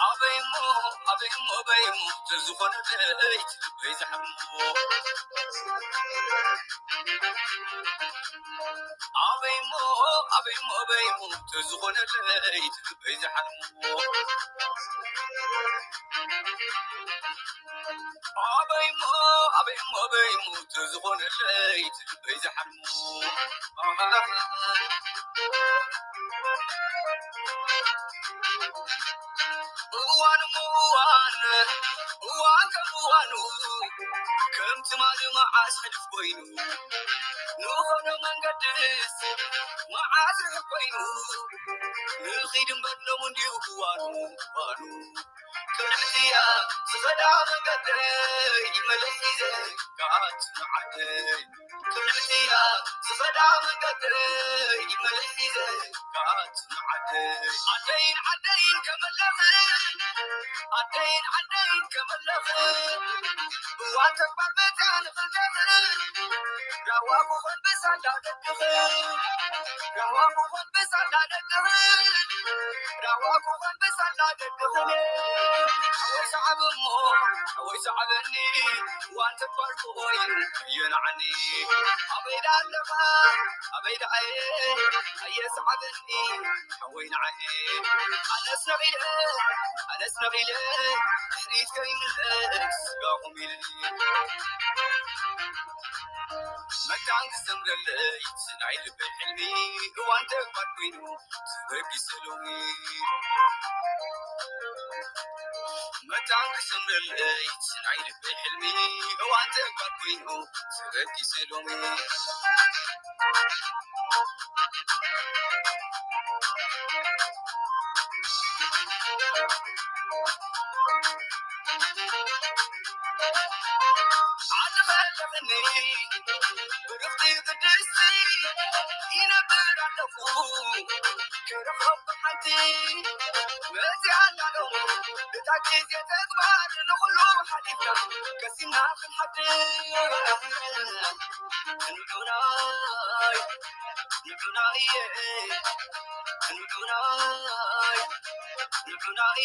ኣበይሞ ኣበይሞ ኣበይሞ ተዝኾነ ለይቲ ልበይ ዝሓሞ ኣበይሞ ኣበይሞ ኣበይሞ ተዝኾነ ለይቲ ልበይ ዝሓሞ ኣበይሞ ኣበይሞ ኣበይሞ ተዝኾነ ለይቲ ልበይ ዝሓሞ እዋን እሞ እዋን እዋን ከም እዋኑ ከም ትማሊ መዓስ ሕልፍ ኮይኑ ንኾነ መንገድስ መዓስ ርሕቕ ኮይኑ ንኺድ እምበር ሎሚ እንድዩ እዋኑ እዋኑ ቅንዕትያ ዝኸዳ መንገደይ መለስ ሒዘ ክኣቱ ንዓደይ ቅንዕትያ ዝኸዳ መንገደይ መለስ ሒዘ ክኣቱ ንዓደይ ዓደይን ዓደይን ከመለኽን ዓደይን ዓደይን ከመለኽን እዋን ተግባር መፅያ ንኽልተኽን ራዋ ክኾን ብሳላ ደቅኽን ራዋ ክኾን ብሳላ ደቅኽን ራዋ ክኾን ብሳላ ደቅኽን ሓወይ ሰዓብ እሞ ሓወይ ሰዓበኒ እዋን ተግባር ክኾን የናዓኒ ኣበይ ደኣ ኣለኻ ኣበይ ደኣ ኣየ ሰዓበኒ ሓወይ ንዓየ ኣነስ ነቒለ ኣነስ ነቒለ ድሕሪት ከይምለስ ስጋኹም ኢለ መታን ክሰምረለይ ናይ ልበይ ሕልሚ እዋን ተግባር ኮይኑ ተበጊሰ ሎሚ መታን ክሰምረለይ ናይ ልበይ ሕልሚ እዋን ተግባር ኮይኑ ተበጊሰ ሎሚ ዓዲ ከለኽኒ ብርኽቲ ቅድስቲ ይነብር ኣለኹ ክረኽቦ ሓንቲ መፅያ ኣሎ እታ ግዜ ተግባር ንኹሉ ሓሊፍና ቀሲምና ክንሓድር ንዑናይ ንዑናይ ንዑናይ ንዑናይ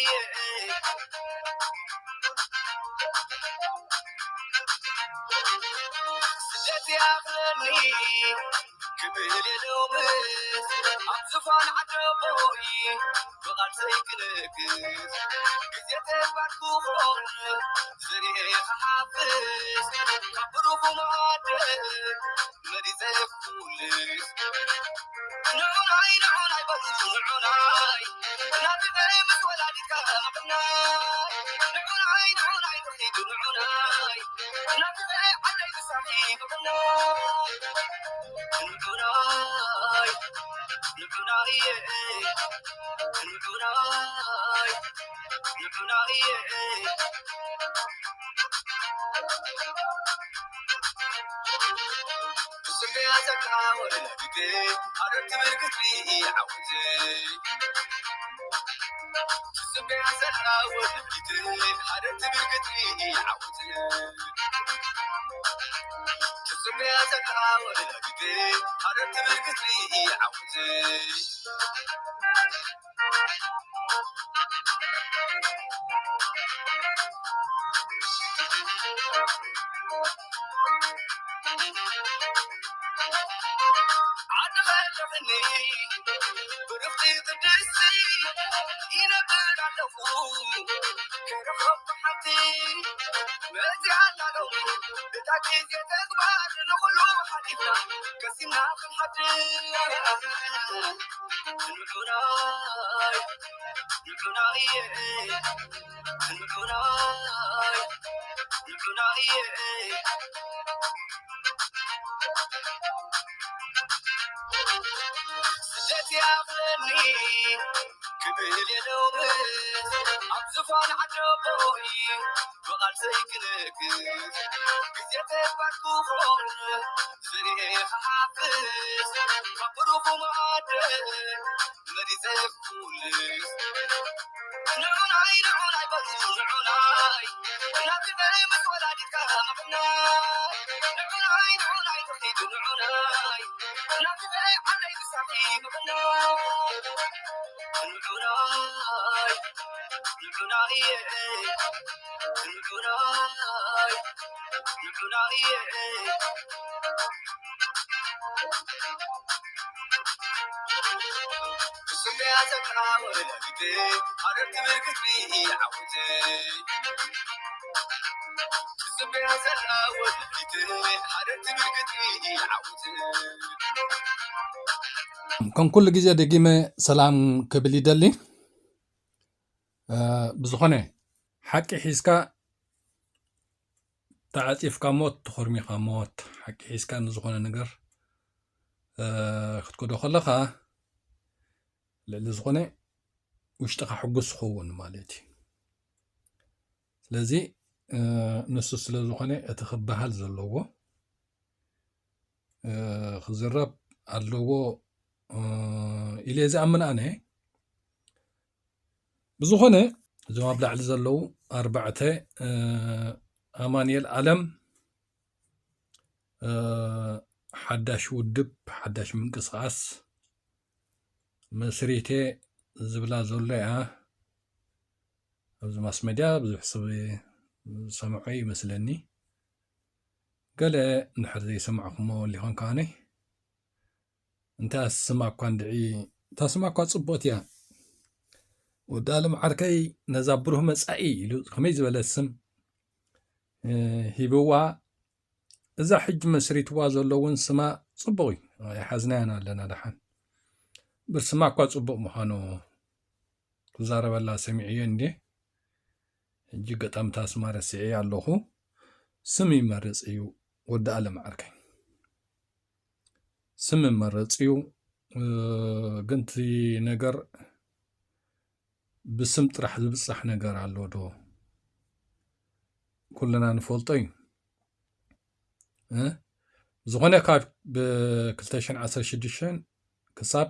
ስደት ይኣኽለኒ ክብል የሎምስ ኣብ ዝፋን ዓደቦይ ብቓልሰይ ክነግስ ግዜ ተግባር ክኾን ዝርኤ ክሓፍስ ካብ ብሩኹ መኣደ መሪፀ ክኩልስ ንዑናይ ንዑናይ በሉ ንዑናይ ናብበይ ምስ ወላዲትካ ምቕናይ ንዑናይ ንዑናይ ትኺዱ ንዑናይ ናብበይ ዓደይ ምሳኺ ምቕናይ ንዑናይ ንዑናይ ንዑናይ ንዑናይ ብስመያ ዘላ ወለላዲተይ ሃረር ትብል ክትርኢ ዓወተይ ትስመያ ዘላ ወለላዲተይ ሃረር ትብል ክትርኢ ዓወተይ ትስመያ ዘላ ወለላዲተይ ሃረር ትብል ክትርኢ ዓወተይ ዓዲ ከለኽኒ ብርኽቲ ቅድስቲ ይነብር ኣለኹ ክረኽቦ ሓንቲ መፅያ ኣላ ሎሚ እታ ግዜ ተግባር ንኹሉ ሓሊፍና ቀሲምና ክንሓድር ንዑናይ ንዑናይ ንዑናይ ንዑናይ ስደት ይኣኽለኒ ክብል የሎምስ ኣብ ዝፋን ዓደቦይ ብቓልሰይ ክነግስ ግዜ ተግባር ክኾን ዝርኤ ክሓፍስ ካብ ብሩኹ መኣደ ከም ኩሉ ግዜ ደጊመ ሰላም ክብል ይደሊ። ብዝኾነ ሓቂ ሒዝካ ተዓፂፍካ ሞት፣ ተኾርሚኻ ሞት። ሓቂ ሒዝካ ንዝኾነ ነገር ክትከዶ ከለኻ ልዕሊ ዝኾነ ውሽጥኻ ሕጉስ ክኸውን ማለት እዩ። ስለዚ ንሱ ስለ ዝኾነ እቲ ክበሃል ዘለዎ ክዝረብ ኣለዎ ኢለ ዝኣምን ኣነ። ብዝኾነ እዞም ኣብ ላዕሊ ዘለዉ ኣርባዕተ ኣማንኤል ኣለም ሓዳሽ ውድብ፣ ሓዳሽ ምንቅስቃስ መስሪቴ ዝብላ ዘሎ እያ። ኣብዚ ማስ መድያ ብዙሕ ሰብ ዝሰምዖ ይመስለኒ። ገለ እንድሕር ዘይሰማዕኩሞ ሊኾን ከዓነይ እንታይ ስማ እኳ እንድዒ፣ እታ ስማ እኳ ጽቡቕቲ እያ። ወዲ ኣለም ዓርከይ ነዛ ብሩህ መጻኢ ኢሉ ከመይ ዝበለ ስም ሂብዋ። እዛ ሕጂ መስሪትዋ ዘሎ እውን ስማ ጽቡቕ እዩ። ኣይሓዝናያን ኣለና ደሓን። ብስማ እኳ ጽቡቕ ምዃኑ ክዛረበላ ሰሚዕዮ እንዴ። ሕጂ ገጣምታ ስማ ረሲዐ ኣለኹ። ስም ይመርጽ እዩ ወዲ ኣለም ዓርከይ። ስም ይመርጽ እዩ። ግን እቲ ነገር ብስም ጥራሕ ዝብጻሕ ነገር ኣሎ ዶ? ኩልና ንፈልጦ እዩ። ዝኾነ ካብ ብ2016 ክሳብ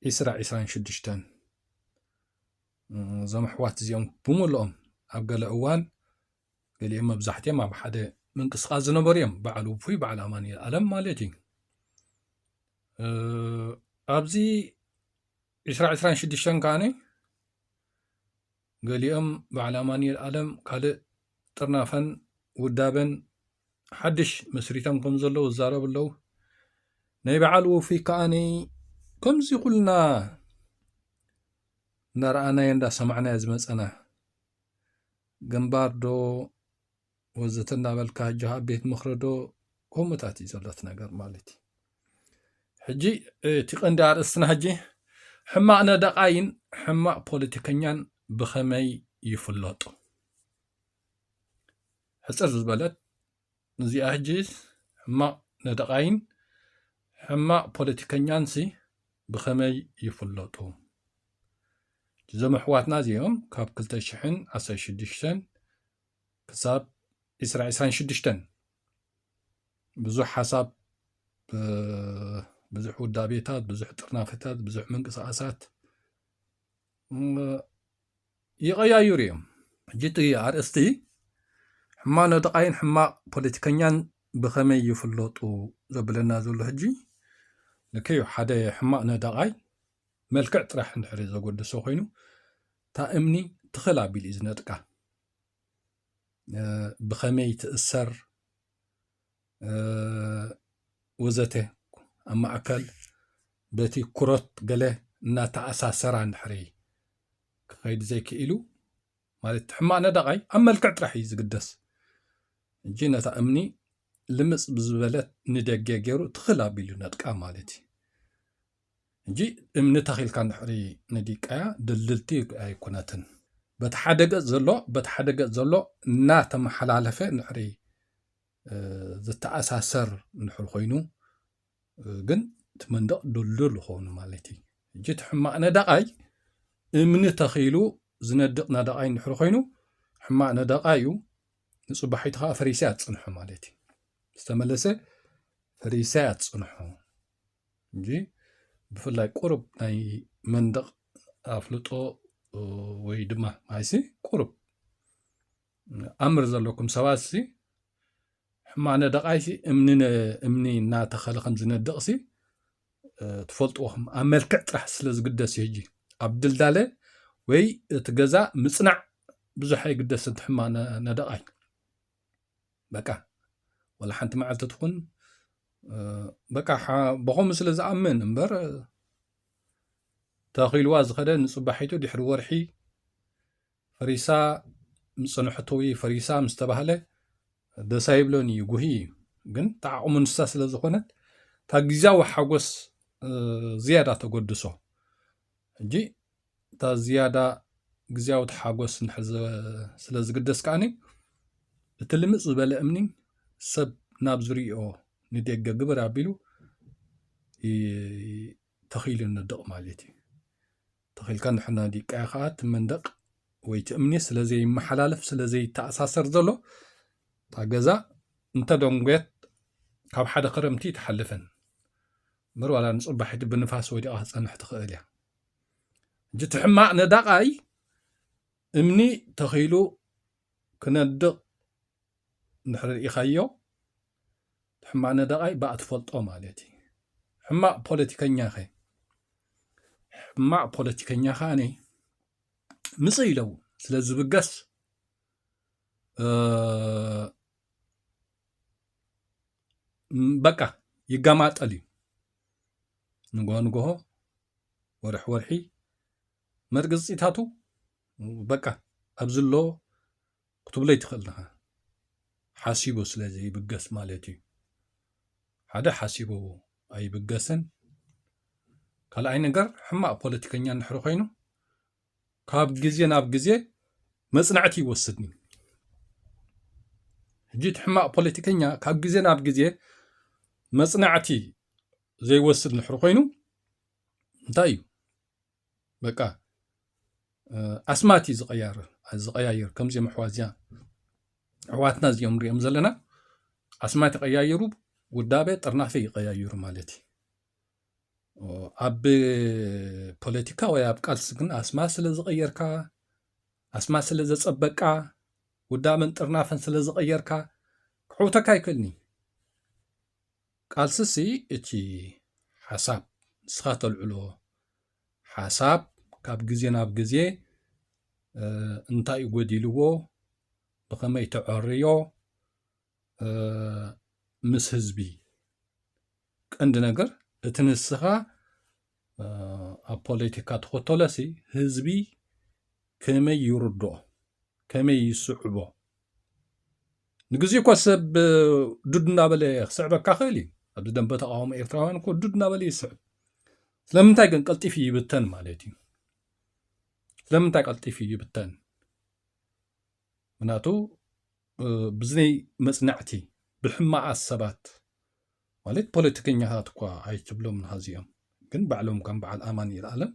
2026 እዞም ኣሕዋት እዚኦም ብምልኦም ኣብ ገለ እዋን ገሊኦም መብዛሕትኦም ኣብ ሓደ ምንቅስቃስ ዝነበሩ እዮም። በዓል ውፉይ፣ በዓል ኣማኑኤል ኣለም ማለት እዩ። ኣብዚ 2026 ከዓኒ ገሊኦም በዓል ኣማኑኤል ኣለም ካልእ ጥርናፈን ውዳበን ሓድሽ መስሪቶም ከም ዘለዉ ዝዛረቡ ኣለዉ። ናይ በዓል ውፉይ ከዓኒ ከምዚ ኩልና እናረኣናዮ እንዳሰማዕናዮ ዝመፀና ግንባር ዶ ወዘተ እናበልካ ሕጂ ኣብ ቤት ምኽሪ ዶ ከምኡታት እዩ ዘሎ እቲ ነገር ማለት እዩ። ሕጂ እቲ ቀንዲ ኣርእስትና ሕጂ ሕማቕ ነደቓይን ሕማቕ ፖለቲከኛን ብኸመይ ይፍለጡ? ሕፅር ዝበለት እዚኣ ሕጂ ሕማቕ ነደቓይን ሕማቕ ፖለቲከኛንሲ ብኸመይ ይፍለጡ? እዞም ኣሕዋትና እዚኦም ካብ 2016 ክሳብ 2026 ብዙሕ ሓሳብ፣ ብዙሕ ውዳቤታት፣ ብዙሕ ጥርናፈታት፣ ብዙሕ ምንቅስቃሳት ይቐያይሩ እዮም። ሕጂ እቲ ኣርእስቲ ሕማቕ ነደቓይን ሕማቕ ፖለቲከኛን ብኸመይ ይፍለጡ ዘብለና ዘሎ ሕጂ ልክዩ። ሓደ ሕማቕ ነደቓይ መልክዕ ጥራሕ እንድሕሪ ዘጎደሶ ኮይኑ እታ እምኒ ትኽል ኣቢሉ እዩ ዝነጥቃ። ብኸመይ ትእሰር ወዘተ ኣብ ማእከል በቲ ኩሮት ገለ እናተኣሳሰራ እንድሕሪ ክኸይድ ዘይክኢሉ ማለት ሕማቕ ነደቓይ ኣብ መልክዕ ጥራሕ እዩ ዝግደስ። እጂ ነታ እምኒ ልምፅ ብዝበለት ንደገ ገይሩ ትኽል ኣቢሉ ነጥቃ ማለት እዩ። እጂ እምኒ ተኺልካ እንድሕሪ ነዲቃያ ድልድልቲ ኣይኮነትን። በቲ ሓደ ገፅ ዘሎ በቲ ሓደ ገፅ ዘሎ እናተመሓላለፈ እንድሕሪ ዝተኣሳሰር እንድሕር ኮይኑ ግን እቲ መንደቕ ድልዱል ይኸውን ማለት እዩ። እጂ እቲ ሕማቕ ነዳቓይ እምኒ ተኺሉ ዝነድቕ ነዳቓይ እንድሕር ኮይኑ ሕማቕ ነዳቓይ እዩ። ንፅባሒቱ ከዓ ፈሪሳ እያ ትፅንሖ ማለት እዩ። ዝተመለሰ ፈሪሳ እያ ትፅንሖ እንጂ ብፍላይ ቁሩብ ናይ መንደቕ ኣፍልጦ ወይ ድማ ማይሲ ቁሩብ ኣምር ዘለኩም ሰባት ሲ ሕማቕ ነደቓይ ሲ እምኒ እምኒ እናተኸለ ከም ዝነድቕ ሲ ትፈልጥዎም ኣብ መልክዕ ጥራሕ ስለ ዝግደስ እዩ። ሕጂ ኣብ ድልዳለ ወይ እቲ ገዛ ምጽናዕ ብዙሕ ኣይግደስን። ሕማቕ ነደቓይ በቃ ወላ ሓንቲ መዓልቲ ትኹን በቃ ብኸምኡ ስለ ዝኣምን እምበር ተኺልዋ ዝኸደ ንፅባሒቱ ድሕሪ ወርሒ ፈሪሳ ምፅንሕቶ ወይ ፈሪሳ ምስ ተባህለ ደስ ኣይብሎን እዩ፣ ጉሂ እዩ። ግን ተዓቕሙ ንሳ ስለ ዝኾነት እታ ግዝያዊ ሓጎስ ዝያዳ ተጎድሶ። ሕጂ እታ ዝያዳ ግዝያዊ ተሓጎስ እንድሕር ስለ ዝግደስ ከዓኒ እቲ ልምፅ ዝበለ እምኒ ሰብ ናብ ዝሪኦ ንደገ ግብር ኣቢሉ ተኺሉ ነድቕ ማለት እዩ። ተኺልካ እንድሕር ነዲቕካዮ ከዓ እቲ መንደቕ ወይ እቲ እምኒ ስለ ዘይመሓላለፍ ስለ ዘይተኣሳሰር ዘሎ እታ ገዛ እንተደንጎየት ካብ ሓደ ክረምቲ ኣይትሓልፍን እምበር ዋላ ንፅባሒቲ ብንፋስ ወዲቓ ክትፀንሕ ትኽእል እያ። ሕጂ እቲ ሕማቕ ነዳቓይ እምኒ ተኺሉ ክነድቕ እንድሕር ርኢኻዮ ሕማቕ ነዳቓይ ብኣ ትፈልጦ ማለት እዩ። ሕማቕ ፖለቲከኛ ኸ ሕማቕ ፖለቲከኛ ኸኣኒ ምጽእ ኢለው ስለ ዝብገስ በቃ ይጋማጠል እዩ። ንግሆ ንግሆ ወርሒ ወርሒ መርግጺታቱ በቃ ኣብዚ ኣሎ ክትብሎ ኣይትኽእል ኢኻ። ሓሲቡ ስለ ዘይብገስ ማለት እዩ። ሓደ ሓሲቡ ኣይብገስን። ካልኣይ ነገር ሕማቕ ፖለቲከኛ እንድሕር ኮይኑ ካብ ግዜ ናብ ግዜ መጽናዕቲ ይወስድኒ። ሕጂ እቲ ሕማቕ ፖለቲከኛ ካብ ግዜ ናብ ግዜ መጽናዕቲ ዘይወስድ እንድሕር ኮይኑ እንታይ እዩ? በቃ ኣስማት እዩ ዝቀያር ዝቀያይር ከምዚኦም ኣሕዋት እዚኣ ኣሕዋትና እዚኦም ንሪኦም ዘለና ኣስማት ይቀያይሩ፣ ውዳበ ጥርናፈ ይቀያይሩ ማለት እዩ። ኣብ ፖለቲካ ወይ ኣብ ቃልሲ ግን ኣስማት ስለ ዝቀየርካ ኣስማት ስለ ዘጸበቅካ ውዳበን ጥርናፈን ስለ ዝቀየርካ ክሕውተካ ኣይክእልን እዩ። ቃልስሲ እቲ ሓሳብ ንስኻ ተልዕሎ ሓሳብ ካብ ግዜ ናብ ግዜ እንታይ እዩ ጎዲልዎ ብኸመይ ተዐርዮ ምስ ህዝቢ ቀንዲ ነገር እቲ ንስኻ ኣብ ፖለቲካ ትኸተሎሲ ህዝቢ ከመይ ይርድኦ ከመይ ይስዕቦ ንግዜ እኮ ሰብ ዱድ እናበለ ክስዕበካ ክእል እዩ። ኣብዚ ደንበ ተቃውሞ ኤርትራውያን እኮ ዱድ እናበለ ይስዕብ። ስለምንታይ ግን ቀልጢፉ ይብተን ማለት እዩ። ስለምንታይ ቀልጢፉ ይብተን? ምክንያቱ ብዝነይ መፅናዕቲ ብሕማቓት ሰባት ማለት ፖለቲከኛታት እኳ ኣይትብሎም ንሃዚኦም ግን ባዕሎም ከም በዓል ኣማን ይልኣለም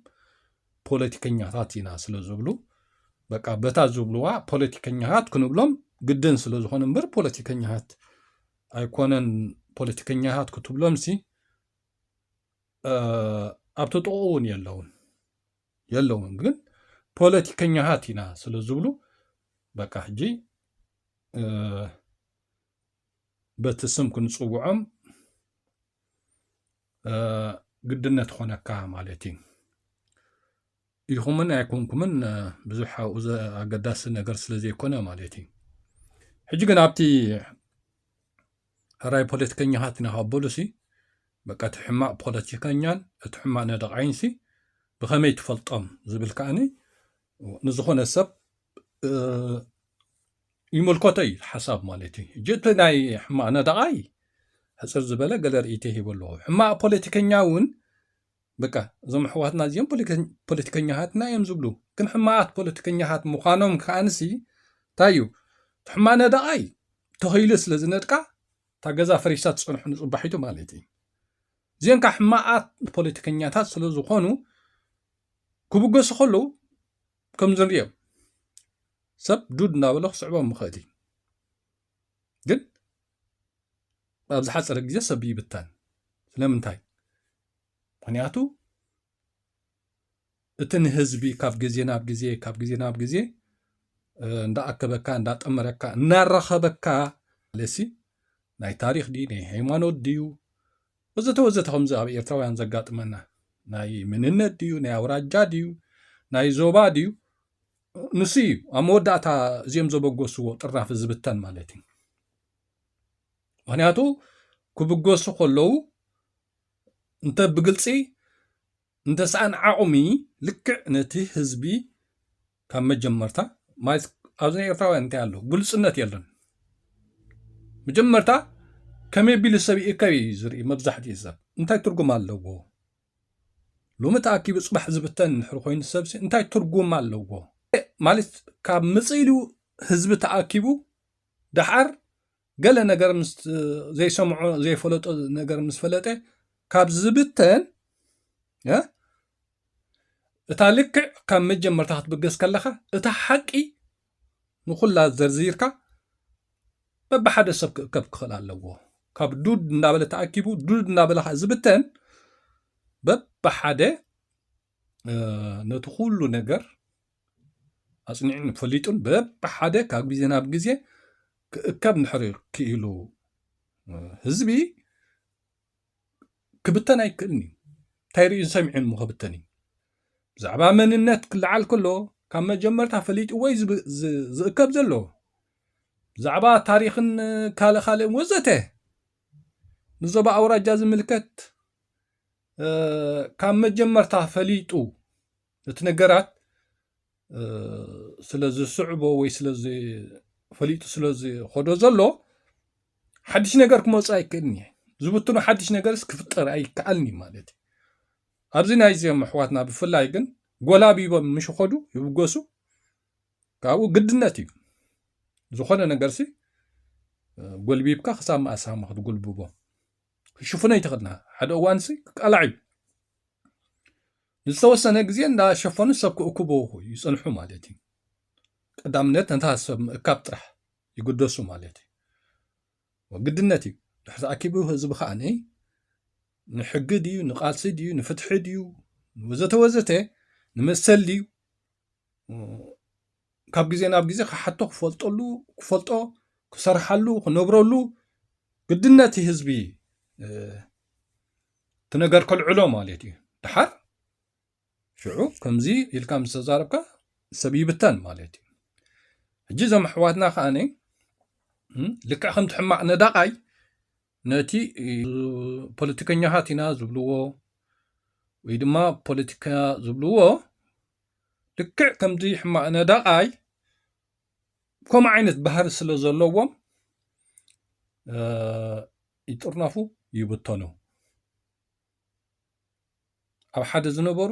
ፖለቲከኛታት ኢና ስለ ዝብሉ በቃ በታ ዝብልዋ ፖለቲከኛታት ክንብሎም ግድን ስለ ዝኾነ እምበር ፖለቲከኛታት ኣይኮነን። ፖለቲከኛታት ክትብሎም ሲ ኣብቲ ጥቕኡ እውን የለውን የለውን ግን ፖለቲከኛታት ኢና ስለ ዝብሉ በቃ ሕጂ በቲ ስም ክንፅውዖም ግድነት ኾነካ ማለት እዩ። ኢኹምን ኣይኮንኩምን ብዙሕ ኣብኡ ኣገዳሲ ነገር ስለ ዘይኮነ ማለት እዩ። ሕጂ ግን ኣብቲ ሕራይ ፖለቲከኛታት ኢና ካብ በሉሲ በቃ እቲ ሕማቕ ፖለቲከኛን እቲ ሕማቕ ነደቓይንሲ ብኸመይ ትፈልጦም ዝብል ከዓኒ ንዝኾነ ሰብ ይምልከቶ እዩ ሓሳብ ማለት እዩ። ሕጂ እቲ ናይ ሕማቕ ነደቓይ ሕፅር ዝበለ ገለ ርእይቶ ሂቡ ኣለዎ። ሕማቕ ፖለቲከኛ እውን በቃ እዞም ኣሕዋትና እዚኦም ፖለቲከኛታትና እዮም ዝብሉ ግን ሕማቓት ፖለቲከኛታት ምዃኖም ከዓንሲ እንታይ እዩ እቲ ሕማቕ ነደቓይ ተኸይሉ ስለ ዝነድቃ እታ ገዛ ፈሪሳ ትፀንሑ ንፅባሒቱ ማለት እዩ። እዚኦም ከዓ ሕማቓት ፖለቲከኛታት ስለ ዝኾኑ ክብገሱ ከለዉ ከምዚ ንሪኦም ሰብ ዱድ እናበለ ክስዕቦም ምኽእል እዩ። ግን ኣብ ዝሓፀረ ግዜ ሰብ ይብተን። ስለምንታይ? ምክንያቱ እቲ ንህዝቢ ካብ ግዜ ናብ ግዜ፣ ካብ ግዜ ናብ ግዜ፣ እ፣ እንዳኣከበካ፣ እንዳጠመረካ፣ እናራኸበካ፣ ለሲ ናይ ታሪኽ ድዩ፣ ናይ ሃይማኖት ድዩ፣ ወዘተ ወዘተ፣ ከምዚ ኣብ ኤርትራውያን ዘጋጥመና፣ ናይ መንነት ድዩ፣ ናይ ኣውራጃ ድዩ፣ ናይ ዞባ ድዩ፣ ንሱ እዩ ኣብ መወዳእታ እዚኦም ዘበገስዎ ጥርናፊ ዝብተን ማለት እዩ። ምኽንያቱ ክብገሱ ከለዉ እንተ ብግልጺ እንተ ሰኣን ዓቕሚ ልክዕ ነቲ ህዝቢ ካብ መጀመርታ፣ ማለት ኣብዚ ናይ ኤርትራውያን እንታይ ኣሎ? ግልጽነት የለን። መጀመርታ ከመይ ኣቢሉ ሰብ ይእከብ እዩ ዝርኢ መብዛሕትኡ ሰብ። እንታይ ትርጉም ኣለዎ? ሎሚ ተኣኪቡ ጽባሕ ዝብተን እንድሕር ኮይኑ ሰብሲ እንታይ ትርጉም ኣለዎ? ማለት ካብ ምጽእ ኢሉ ህዝቢ ተኣኪቡ ደሓር ገለ ነገር ምስ ዘይሰምዖ ዘይፈለጦ ነገር ምስ ፈለጠ ካብ ዝብተን፣ እ፣ እታ ልክዕ ካብ መጀመርታ ክትብገስ ከለኻ እታ ሓቂ ንኹላ ዘርዚርካ በብሓደ ሰብ ክእከብ ክኽእል ኣለዎ። ካብ ዱድ እናበለ ተኣኪቡ ዱድ እናበለ ከዓ ዝብተን በብሓደ፣ እ፣ ነቲ ኩሉ ነገር ኣጽኒዑን ፈሊጡን በብሓደ ካብ ግዜ ናብ ግዜ ክእከብ እንድሕር ክኢሉ፣ እ፣ ህዝቢ ክብተን ኣይክእልን እዩ። እንታይ ርእዩን ሰሚዑን እሞ ክብተን እዩ? ብዛዕባ መንነት ክለዓል ከሎ ካብ መጀመርታ ፈሊጡ ወይ ዝብ-፣ ዝ-፣ ዝእከብ ዘሎ ብዛዕባ ታሪኽን ካልእ ካልእን ወዘተ ንዞባ ኣውራጃ ዝምልከት፣ እ፣ ካብ መጀመርታ ፈሊጡ እቲ ነገራት፣ እ፣ ስለ ዝስዕቦ ወይ ስለ ዝ-፣ ፈሊጡ ስለ ዝኸዶ ዘሎ ሓድሽ ነገር ክመጽእ ኣይክእልን እየ። ዝብትኖ ሓድሽ ነገርስ ክፍጠር ኣይከኣልን እዩ ማለት እዩ። ኣብዚ ናይዚኦም ኣሕዋትና ብፍላይ ግን ጎላቢቦም ምሽ ኸዱ ይብገሱ፣ ካብኡ ግድነት እዩ። ዝኾነ ነገርሲ፣ እ፣ ጎልቢብካ ክሳብ መኣሳማ ክትጉልብቦ ክሽፍኖ ይትኽእልና። ሓደ እዋንሲ ክቃላዕ እዩ። ንዝተወሰነ ግዜ እንዳሸፈኑ ሰብ ክእክብዎ ይጸንሑ ማለት እዩ። ቀዳምነት ነታ ሰብ ምእካብ ጥራሕ ይግደሱ ማለት እዩ። ግድነት እዩ። ድሕሪ ተኣኪቡ ህዝቢ ከኣ ንሕጊ ድዩ፣ ንቃልሲ ድዩ፣ ንፍትሒ ድዩ፣ ወዘተ ወዘተ፣ ንመሰል ድዩ፣ ካብ ግዜ ናብ ግዜ ክሓቶ ክፈልጠሉ፣ ክፈልጦ፣ ክሰርሓሉ፣ ክነብረሉ ግድነት ህዝቢ፣ እ፣ እቲ ነገር ከልዕሎ ማለት እዩ። ደሓር ሽዑ ከምዚ ኢልካ ምስ ተዛረብካ ሰብ ይብተን ማለት እዩ። ሕጂ እዞም ኣሕዋትና ከኣኒ፣ እም፣ ልክዕ ከምቲ ሕማቕ ነዳቓይ ነቲ፣ እ፣ ፖለቲከኛታት ኢና ዝብልዎ ወይ ድማ ፖለቲካ ዝብልዎ ልክዕ ከምዚ ሕማቕ ነዳቓይ ከምኡ ዓይነት ባህሪ ስለ ዘለዎም፣ እ፣ ይጥርነፉ፣ ይብተኑ። ኣብ ሓደ ዝነበሩ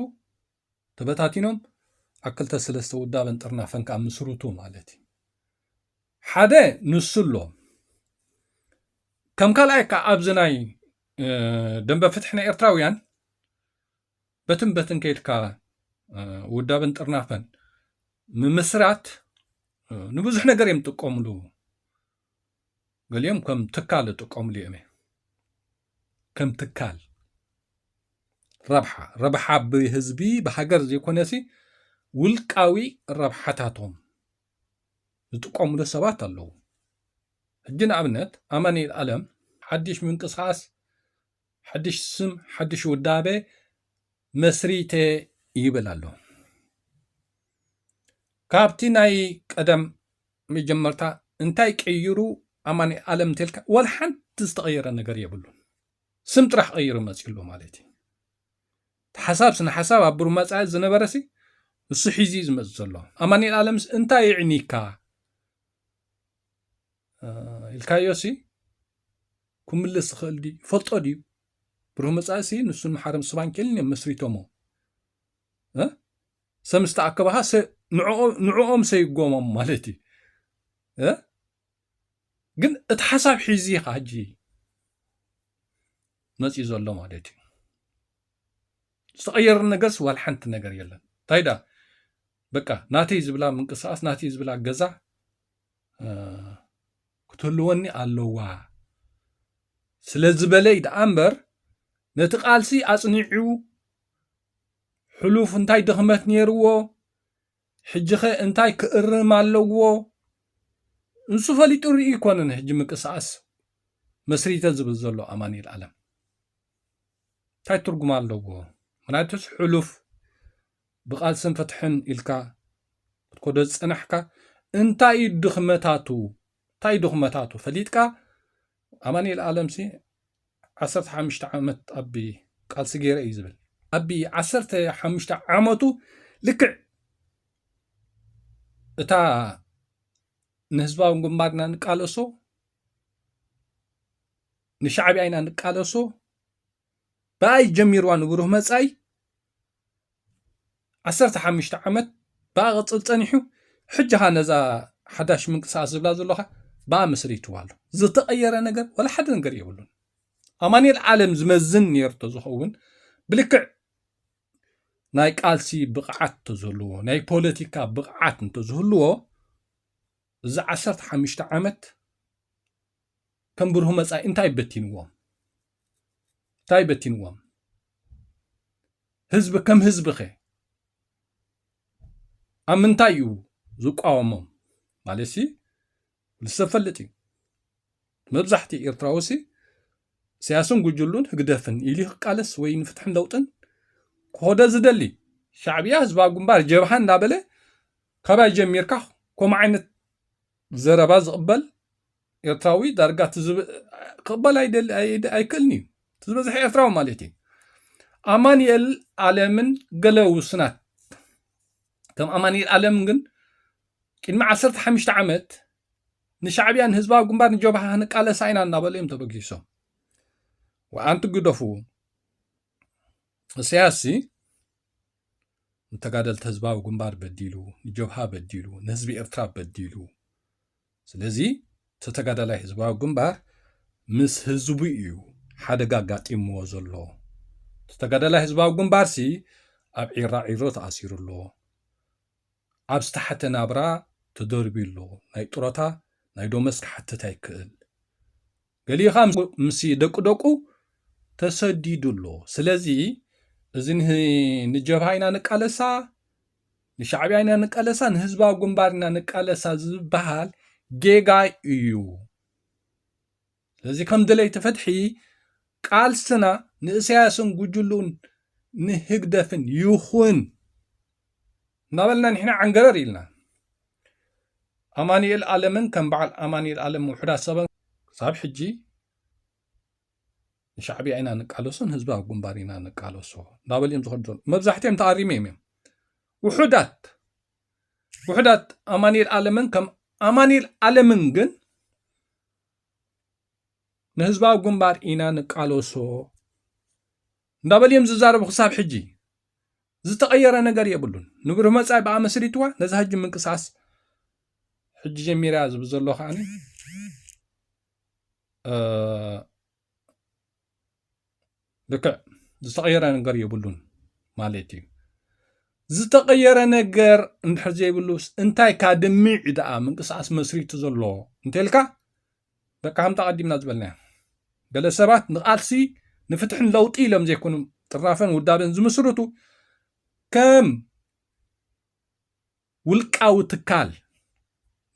ተበታቲኖም ኣብ ክልተ ሰለስተ ውዳበን ጥርናፈን ከኣ ምስርቱ ማለት እዩ። ሓደ ንሱ ኣሎ። ከም ካልኣይ ከኣ ኣብዚ ናይ፣ እ፣ ደንበ ፍትሒ ናይ ኤርትራውያን በትን በትን ከይድካ፣ እ፣ ውዳበን ጥርናፈን ምምስራት፣ እ፣ ንብዙሕ ነገር እዮም ዝጥቀምሉ። ገሊኦም ከም ትካል ዝጥቀምሉ እዮም። ከም ትካል ረብሓ፣ ረብሓ ብህዝቢ ብሃገር ዘይኮነሲ ውልቃዊ ረብሓታቶም ዝጥቀምሉ ሰባት ኣለዉ። ሕጂ ንኣብነት ኣማኑኤል ኣለም ሓድሽ ምንቅስቃስ፣ ሓድሽ ስም፣ ሓድሽ ውዳበ መስሪተ ይብል ኣሎ። ካብቲ ናይ ቀደም መጀመርታ እንታይ ቀይሩ ኣማኑኤል ኣለም እንተልካ ዋላ ሓንቲ ዝተቐየረ ነገር የብሉን። ስም ጥራሕ ቀይሩ መፂኡ ኣሎ ማለት እዩ። እቲ ሓሳብ ስነ ሓሳብ ኣብ ብሩመፃ ዝነበረ ሲ እሱ ሒዙ እዩ ዝመፅእ ዘሎ። ኣማኑኤል ኣለምስ እንታይ ይዕኒካ ኢልካዮ ሲ ክምልስ ዝኽእል ድዩ? ይፈልጦ ድዩ? ብሩህ መጻኢ ሲ ንሱን መሓረም ስባንኬልን እዮም መስሪቶሞ። እ? ሰብ ምስ ተኣከባኻ ንዕኦም ሰይጎሞም ማለት እዩ። እ? ግን እቲ ሓሳብ ሒዙ ኢኻ ሕጂ መጺኡ ዘሎ ማለት እዩ። ዝተቐየረ ነገርስ ዋላ ሓንቲ ነገር የለን። እንታይ ደኣ በቃ ናተይ ዝብላ ምንቅስቃስ፣ ናተይ ዝብላ ገዛ ክትህልወኒ ኣለዋ ስለ ዝበለይ ደኣ እምበር ነቲ ቃልሲ ኣጽኒዑ ሕሉፍ እንታይ ድኽመት ነይርዎ፣ ሕጂ ኸ እንታይ ክእርም ኣለዎ? ንሱ ፈሊጡ ርኢ ይኮነን። ሕጂ ምንቅስቃስ መስሪተ ዝብል ዘሎ ኣማኑኤል ኣለም እንታይ ትርጉም ኣለዎ? ምክንያቱስ ሕሉፍ ብቃልስን ፍትሕን ኢልካ ክትኮዶ ዝጸናሕካ እንታይ እዩ ድኽመታቱ? እንታይ እዩ ድኽመታቱ ፈሊጥካ? ኣማኑኤል ኣለምሲ ዓሰርተ ሓሙሽተ ዓመት ኣብ ቃልሲ ገይረ እዩ ዝብል። ኣብ ዓሰርተ ሓሙሽተ ዓመቱ ልክዕ እታ ንህዝባዊ ግንባርና ንቃለሶ፣ ንሻዕብያ ኢና ንቃለሶ፣ ብኣይ ጀሚርዋ ንብሩህ መጻኢ ዓሰርተ ሓሙሽተ ዓመት ብኣ ቅጽል ጸኒሑ፣ ሕጂ ኸኣ ነዛ ሓዳሽ ምንቅስቃስ ዝብላ ዘለኻ ብኣ መስሪትዋ ኣሎ። ዝተቐየረ ነገር ወላ ሓደ ነገር የብሉን። ኣማኑኤል ዓለም ዝመዝን ነይሩ እንተዝኸውን፣ ብልክዕ ናይ ቃልሲ ብቕዓት እንተዝህልዎ፣ ናይ ፖለቲካ ብቕዓት እንተዝህልዎ፣ እዚ ዓሰርተ ሓሙሽተ ዓመት ከም ብሩህ መጻኢ እንታይ በቲንዎም? እንታይ በቲንዎም? ህዝቢ ከም ህዝቢ ኸ ኣብ ምንታይ እዩ ዝቃወሞም? ማለትሲ፣ ኩሉ ሰብ ፈልጥ እዩ። መብዛሕትኡ ኤርትራዊ ሲ፣ ኢሳያስን ጉጅሉን ህግደፍን ኢሉ ክቃለስ ወይ ንፍትሕን ለውጥን ክኾደ ዝደሊ፣ ሻዕብያ፣ ህዝባዊ ግንባር፣ ጀብሃ እናበለ፣ ካባይ ጀሚርካ ከምኡ ዓይነት ዘረባ ዝቕበል ኤርትራዊ ዳርጋ ትዝብ-፣ ክቕበል ኣይደል-፣ ኣይ-፣ ኣይክእልን እዩ። እቲ ዝበዝሐ ኤርትራዊ ማለት እዩ። ኣማኑኤል ኣለምን ገለ ውሱናት፣ ከም ኣማኑኤል ኣለም ግን ቅድሚ ዓሰርተ ሓሙሽተ ዓመት ንሻዕብያ፣ ንህዝባዊ ግንባር፣ ንጀብሃ ክንቃለሳ ኢና እናበሉ እዮም ተበጊሶም። ወኣንቲ ግደፉ፣ ኢሳያስሲ ንተጋደልቲ ህዝባዊ ግንባር በዲሉ፣ ንጀብሃ በዲሉ፣ ንህዝቢ ኤርትራ በዲሉ። ስለዚ፣ እቲ ተጋዳላይ ህዝባዊ ግንባር ምስ ህዝቡ እዩ ሓደጋ ኣጋጢምዎ ዘሎ። እቲ ተጋዳላይ ህዝባዊ ግንባርሲ ኣብ ዒራ ዒሮ ተኣሲሩ ኣሎ። ኣብ ዝተሓተ ናብራ ተደርብዩ ኣሎ። ናይ ጥሮታ፣ ናይ ዶመስ ክሓትት ኣይክእል። ገሊኡ ኸኣ ምስ፣ ምስ ደቂ ደቁ ተሰዲዱ ኣሎ። ስለዚ፣ እዚ ን-፣ ንጀብሃ ኢና ንቃለሳ፣ ንሻዕብያ ኢና ንቃለሳ፣ ንህዝባዊ ግንባር ኢና ንቃለሳ ዝበሃል ጌጋ እዩ። ስለዚ፣ ከም ደለይቲ ፍትሒ፣ ቃልስና ንእሳያስን ጉጅሉን ንህግደፍን ይኹን እናበልና ንሕና ዓንገረር ኢልና። ኣማኑኤል ኣለምን ከም በዓል ኣማኑኤል ኣለም ውሑዳት ሰበን ክሳብ ሕጂ ንሻዕብያ ኢና ንቃለሶ፣ ንህዝባዊ ግንባር ኢና ንቃለሶ እናበሉ እዮም ዝኸዱ ዘለዉ። መብዛሕትኦም ተኣሪሞም እዮም። ውሑዳት፣ ውሑዳት ኣማኑኤል ኣለምን ከም ኣማኑኤል ኣለምን ግን ንህዝባዊ ግንባር ኢና ንቃለሶ እንዳበሉ እዮም ዝዛረቡ ክሳብ ሕጂ። ዝተቐየረ ነገር የብሉን። ንብሩህ መጻኢ ብኣ መስሪትዋ፣ ነዚ ሕጂ ምንቅስቃስ ሕጂ ጀሚራ ዝብል ዘሎ ከዓኒ፣ እ፣ ልክዕ ዝተቐየረ ነገር የብሉን ማለት እዩ። ዝተቐየረ ነገር እንድሕር ዘይብሉስ እንታይ ካድሚዕ ደኣ ምንቅስቃስ መስሪቱ ዘሎ እንተልካ፣ በቃ ከምታ ቀዲምና ዝበልናዮ፣ ገለ ሰባት ንቓልሲ ንፍትሕን ለውጢ ኢሎም ዘይኮኑ ጥርናፈን ውዳበን ዝምስርቱ፣ ከም ውልቃዊ ትካል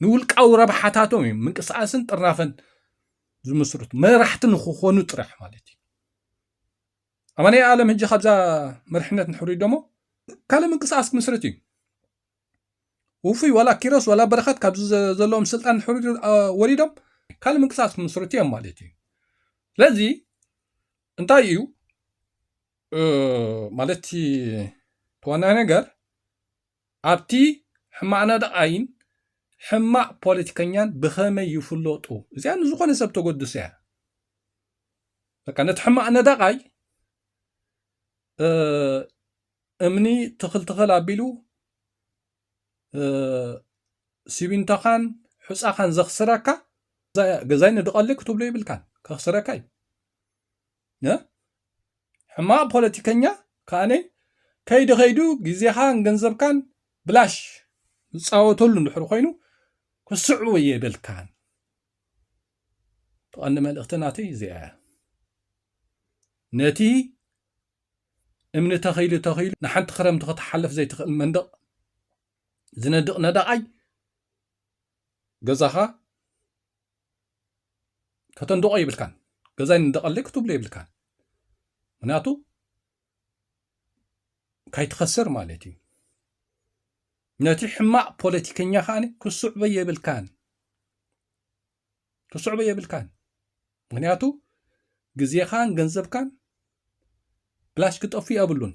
ንውልቃዊ ረብሓታቶም እዮም ምንቅስቃስን ጥርናፈን ዝምስርቱ፣ መራሕቲ ንክኾኑ ጥራሕ ማለት እዩ። ኣማኑኤል ኣለም ሕጂ ካብዛ መርሕነት ንሕሪዶሞ ካልእ ምንቅስቃስ ክምስርት እዩ። ውፉይ ዋላ ኪሮስ ዋላ በረኸት ካብዚ ዘ-፣ ዘለዎም ስልጣን ሕሩድ፣ አ፣ ወሪዶም ካልእ ምንቅስቃስ ክምስርቱ እዮም ማለት እዩ። ስለዚ እንታይ እዩ፣ እ፣ ማለት እቲ ዋና ነገር ኣብቲ ሕማቕ ነዳቓይን ሕማቕ ፖለቲከኛን ብኸመይ ይፍለጡ? እዚኣ ንዝኾነ ሰብ ተጎድስ እያ። በቃ ነቲ ሕማቕ ነዳቓይ፣ እ፣ እምኒ ትኽል ትኽል ኣቢሉ፣ እ፣ ሲሚንቶኻን ሑጻኻን ዘኽስረካ፣ ገዛይ፣ ገዛይ ንድቐሊ ክትብሎ ይብልካን፣ ከኽስረካ እዩ። እ? ሕማቕ ፖለቲከኛ ከኣነ ከይዱ ከይዱ ግዜኻን ገንዘብካን ብላሽ ዝጻወተሉ እንድሕር ኮይኑ ክስዕቦ የብልካን። ትቐንዲ መልእኽቲ ናተይ እዚኣ እያ። ነቲ እምኒ ተኺሉ ተኺሉ ንሓንቲ ክረምቲ ክትሓልፍ ዘይትኽእል መንደቕ ዝነድቕ ነዳቓይ ገዛኻ ከተንድቖ ይብልካን። ገዛይ ንደቐለይ ክትብሎ ይብልካን። ምክንያቱ ካይትኸስር ማለት እዩ። ነቲ ሕማቕ ፖለቲከኛ ከኣ ክስዕቦ የብልካን። ክስዕቦ የብልካን። ምክንያቱ ግዜኻን ገንዘብካን ብላሽ ክጠፉ የብሉን።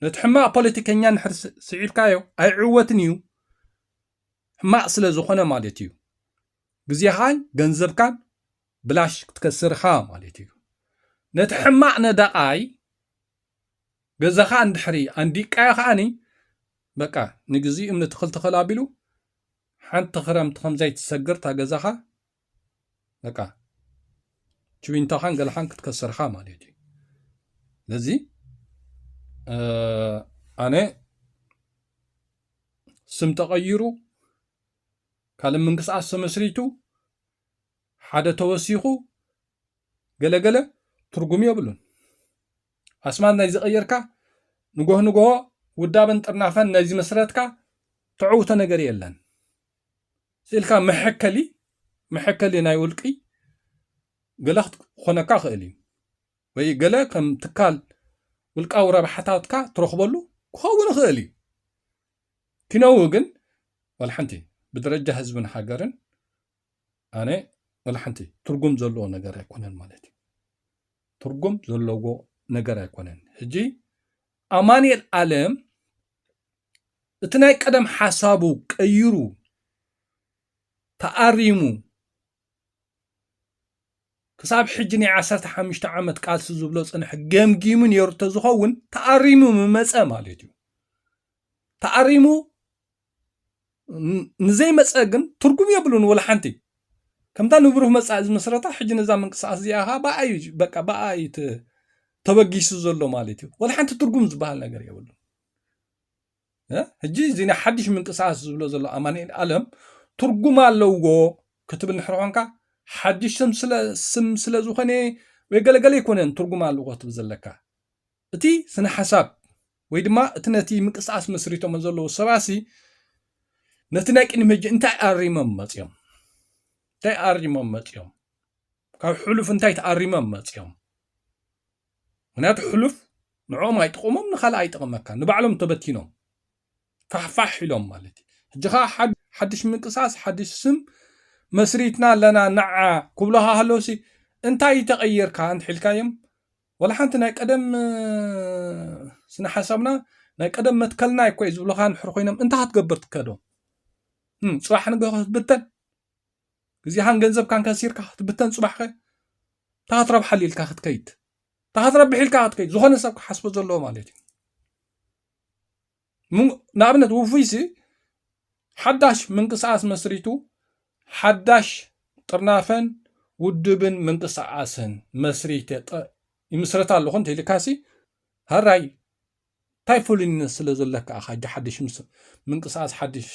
ነቲ ሕማቕ ፖለቲከኛ እንድሕር ስ-፣ ስዒብካዮ ኣይዕወትን እዩ። ሕማቕ ስለ ዝኾነ ማለት እዩ። ግዜኻን ገንዘብካን ብላሽ ክትከስር ኢኻ ማለት እዩ። ነቲ ሕማቕ ነዳቓይ ገዛኻ እንድሕሪ ኣንዲቃዮ ከኣኒ በቃ ንግዚኡ እምኒ ትኽል ትኽል ኣቢሉ ሓንቲ ክረምቲ ከም ዘይትሰግር እታ ገዛኻ በቃ ችዊንቶኻን ገለኻን ክትከስር ኢኻ ማለት እዩ። ስለዚ እ፣ ኣነ ስም ተቐይሩ ካልእ ምንቅስቃስ ተመስሪቱ ሓደ ተወሲኹ ገለገለ ትርጉም የብሉን። ኣስማት ናይ ዝቐየርካ ንጎህ ንጎሆ ውዳበን ጥርናፈን ናይ ዝመስረትካ ተዕውቶ ነገር የለን። ስኢልካ መሐከሊ መሐከሊ ናይ ውልቂ ገለ ክኾነካ ክእል እዩ፣ ወይ ገለ ከም ትካል ውልቃዊ ረብሓታትካ ትረኽበሉ ክኸውን ይኽእል እዩ። ኪነው ግን ዋላ ሓንቲ ብደረጃ ህዝብን ሃገርን ኣነ ዋላ ሓንቲ ትርጉም ዘለዎ ነገር ኣይኮነን ማለት እዩ። ትርጉም ዘለዎ ነገር ኣይኮነን። ሕጂ ኣማኑኤል ኣለም እቲ ናይ ቀደም ሓሳቡ ቀይሩ ተኣሪሙ ክሳብ ሕጂ ናይ ዓሰርተ ሓሙሽተ ዓመት ቃልሲ ዝብሎ ጽንሕ ገምጊሙ ነይሩ ተዝኸውን ተኣሪሙ ምመጸ ማለት እዩ። ተኣሪሙ ን-፣ ንዘይመጸ ግን ትርጉም የብሉን ወላ ሓንቲ። ከምታ ንብሩህ መጻኢ ዝመስረታ ሕጂ ነዛ ምንቅስቃስ እዚኣ ኸኣ ብኣይ በቃ ብኣይ ተ-፣ ተበጊሱ ዘሎ ማለት እዩ። ወላ ሓንቲ ትርጉም ዝበሃል ነገር የብሉን። እ? ሕጂ እዚ ናይ ሓድሽ ምንቅስቃስ ዝብሎ ዘሎ ኣማኑኤል ኣለም ትርጉም ኣለዎ ክትብል እንድሕር ኮንካ ሓድሽ ስም ስለ፣ ስም ስለ ዝኾነ ወይ ገለገለ ኣይኮነን ትርጉም ኣለዎ ክትብል ዘለካ። እቲ ስነ ሓሳብ ወይ ድማ እቲ ነቲ ምንቅስቃስ መስሪቶሞ ዘለዉ ሰባሲ ነቲ ናይ ቅድሚ ሕጂ እንታይ ኣሪሞም መጺኦም? እንታይ ኣሪሞም መጺኦም? ካብ ሕሉፍ እንታይ ተኣሪሞም መጺኦም? ምክንያቱ ሕሉፍ ንዕኦም ኣይጥቕሞም፣ ንኻልእ ኣይጠቕመካ፣ ንባዕሎም ተበቲኖም ፋሕፋሕ ኢሎም ማለት እዩ። ሕጂ ኸዓ ሓድ-፣ ሓድሽ ምንቅስቃስ፣ ሓድሽ ስም መስሪትና ኣለና ንዓ ክብሉኻ ከለውሲ እንታይ ተቐይርካ እንተሒልካዮም፣ ወላ ሓንቲ ናይ ቀደም፣ እ፣ ስነ ሓሳብና፣ ናይ ቀደም መትከልና እኮ እዩ ዝብሉኻ እንድሕር ኮይኖም እንታይ ክትገብር ትከዶ? እም፣ ጽባሕ ንግሆ ክትብተን? ግዜኻን ገንዘብካን ከሲርካ ክትብተን ጽባሕ ከ እንታይ ክትረብሓሉ ኢልካ ክትከይድ? እንታይ ክትረብሕ ኢልካ ክትከይድ? ዝኾነ ሰብ ክሓስቦ ዘለዎ ማለት እዩ። ሙ-፣ ንኣብነት ውፉይሲ ሓዳሽ ምንቅስቃስ መስሪቱ ሓዳሽ ጥርናፈን ውድብን ምንቅስቃስን መስሪተ ጠ-፣ ይምስረት ኣለኹ እንተ ኢልካሲ ሃራይ እንታይ ፍሉይነት ስለ ዘለካ ኢኻ ሕጂ ሓድሽ ምስ-፣ ምንቅስቃስ ሓድሽ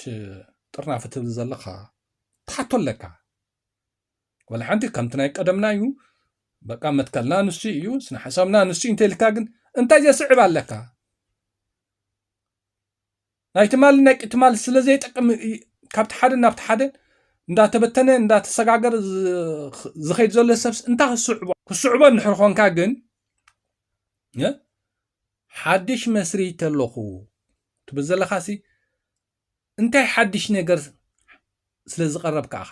ጥርናፈ ትብል ዘለኻ ትሓቶ ኣለካ። ወላ ሓንቲ ከምቲ ናይ ቀደምና እዩ፣ በቃ መትከልና ንሱ እዩ፣ ስነ ሓሳብና ንሱ እዩ እንተ ኢልካ ግን እንታይ ዘስዕብ ኣለካ? ናይ ትማሊ ናይ ትማሊ ስለ ዘይጠቅም እ-፣ ካብቲ ሓደ ናብቲ ሓደ እንዳተበተነ እንዳተሰጋገረ ዝ-፣ ዝኸይድ ዘሎ ሰብስ እንታይ ክስዕቦ? ክስዕቦ እንድሕር ኾንካ ግን እ፣ ሓድሽ መስሪተ ኣለኹ ትብል ዘለኻሲ እንታይ ሓድሽ ነገር ስለ ዝቐረብካ ኢኻ?